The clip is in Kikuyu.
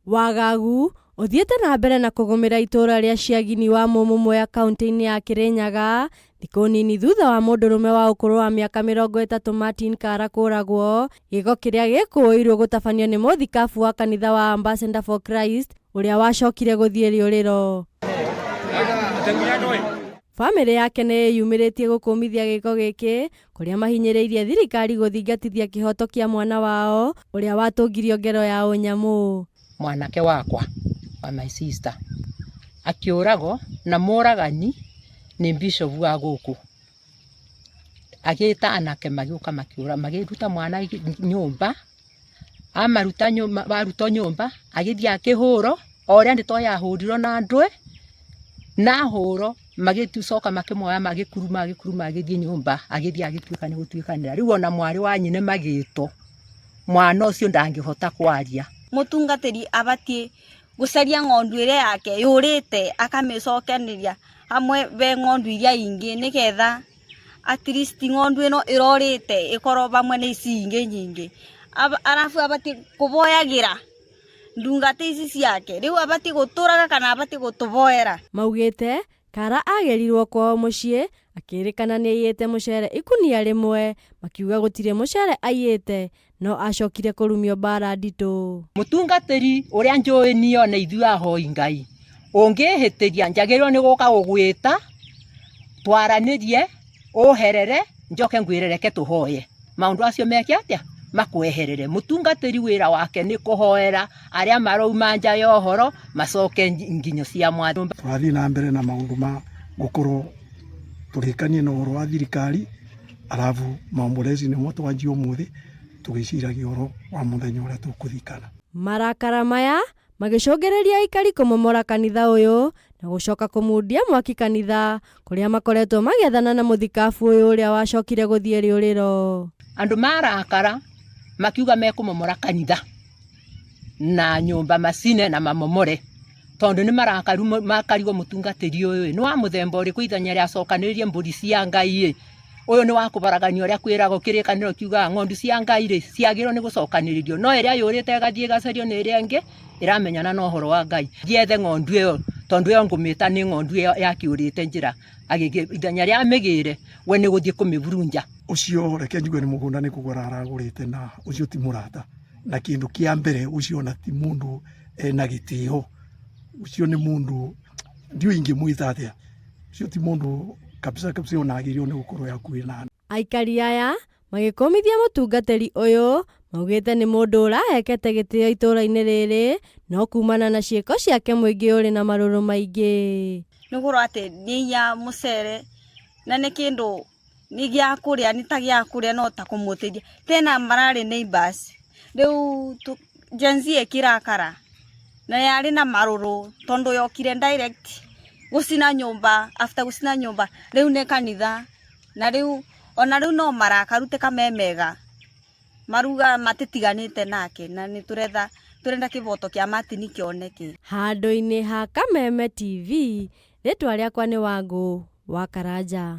Wagagu ũthiĩte na mbere na kũgũmĩra itũũra rĩa Ciagini wa Mũmũ Mwea kaunti-inĩ ya Kĩrĩnyaga thikũ nini thutha wa mũndũrũme wa ũkũrũ wa mĩaka 30 Martin Kara kũragwo gĩko kĩrĩa gĩkũĩirwo gũtabanio nĩ mũthikabu wa kanitha wa Ambassador for Christ ũrĩa wacokire gũthiĩ rĩũrĩro. Bamĩrĩ yake nĩ ĩyumĩrĩtie gũkũmithia gĩko gĩkĩ kũrĩa mahinyĩrĩirie thirikari gũthingatithia kĩhoto kĩa mwana wao ũrĩa watũngirio ngero ya ũnyamũ. Mwanake wakwa wa my sister akĩũragwo na mũragani nĩ bishop wa gũkũ. Agĩta anake magĩũka makĩũra makĩruta mwana nyũmba, amaruta nyũmba arutwo nyũmba agĩthiĩ akĩhũrwo o ũrĩa nĩtoĩ ahũrirwo na ndwe, na ahũrwo magĩcoka makĩmuoya magĩkuruma magĩkuruma agĩthiĩ nyũmba agĩthiĩ agĩtuĩka nĩ gũtuĩkanĩra. Rĩu ona mwarĩ wa nyina magĩtwo mwana ũcio ndangĩhota kwaria. Mũtungatĩri abatiĩ gũcaria ng'ondu ĩrĩa yake yũrĩte akamĩcokanĩria hamwe be ng'ondu iria ingĩ nĩgetha at least ng'ondu ĩno ĩrorĩte ĩkorwo hamwe na ici ingĩ nyingĩ. Arabu abatiĩ kũboyagĩra ndungata ici ciake, rĩu abatiĩ gũtũraga kana abatiĩ gũtũboera. Maugĩte Kara agĩrirwo kwao mũciĩ akĩrĩkana nĩaiyĩte mũcere ikunia rĩmwe, makiuga gũtirĩ mũcere aiyĩte no acokire kũrumio mbara nditũ. Mũtungatĩri ũrĩa njũĩ niĩ ona ithuĩ ahoi Ngai, ũngĩhĩtĩria njagĩrĩirwo nĩ gũka gũgwĩta twaranĩrie, ũherere, njoke ngwĩre reke tũhoye. Maũndũ acio meke atĩa? Makweherere. Mũtungatĩri wĩra wake nĩ kũhoera arĩa marauma nja ya ũhoro macoke nginyo cia mwathani. Tũrathiĩ na mbere na maũndũ ma gũkorwo tũrĩkanie na ũhoro wa thirikari arabu maombolezi nĩmo twanjia ũmũthĩ tũgĩciragia ũhoro wa mũthenya ũrĩa tũkũthikana. Marakara maya magĩcũngĩrĩria aikari kũmomora kanitha ũyũ na gũcoka kũmundia mwaki kanitha kũrĩa makoretwo magĩethana na mũthikabu ũyũ ũrĩa wacokire gũthiĩ rĩũrĩro. Andũ marakara makiuga mekũmomora kanitha na nyũmba macine na mamomore tondũ nĩ marakaru makarigwo mũtungatĩri ũyũ nĩ wa mũthemba ũrĩkũ ithenya rĩa acokanĩrĩrie mbũri cia Ngai ĩ ũyũ nĩ wa kũbaragania ũrĩa kwĩragwo kĩrĩkanĩro kiugaga ng'ondu cia Ngai rĩ ciagĩrĩirwo nĩ gũcokanĩrĩrio no ĩrĩa yũrĩte ĩgathiĩ ĩgacario nĩ ĩrĩa ĩngĩ ĩramenyana na ũhoro wa Ngai thiĩ ethe ng'ondu ĩyo tondũ ĩyo ngũmĩta nĩ ng'ondu ĩyo yakĩũrĩte njĩra agĩgĩ ithenya rĩa amĩgĩre we nĩ gũthiĩ kũmĩburunja. Ũcio reke njuge nĩ mũgũnda nĩ kũgũra aragũrĩte na ũcio ti mũrata na kĩndũ kĩa mbere ũcio ona ti mũndũ ena gĩtĩo ũcio nĩ mũndũ ndiũĩ ingĩmwĩta atĩa ũcio ti mũndũ kabisa kabisa ona agĩrĩirwo nĩ gũkorwo hakuhĩ na Aikari aya magĩkũmithia mũtungatĩri ũyũ maugĩte nĩ mũndũ ũrahekete gĩtĩo itũũra-inĩ rĩrĩ no kumana na ciĩko ciake mũingĩ ũrĩ na marũrũ maingĩ. Nĩ ũhoro atĩ nĩ aiya mũcere na nĩ kĩndũ nĩ gĩa kũrĩa nĩ ta gĩa kũrĩa no ta kũmũteithia. Tena mararĩ neighbours rĩu Gen Z ĩkĩrakara na yarĩ na marũrũ tondũ yokire direct gũcina nyũmba after gũcina nyũmba rĩu nĩ kanitha na rĩu ona rĩu no marakaru ti kamemega maruga matitiganĩte nake na nĩ tũretha tũrenda kĩboto kĩa Martin kĩoneke. Handũ-inĩ ha Kameme TV, rĩtwa rĩakwa nĩ Wangũ wa Karanja.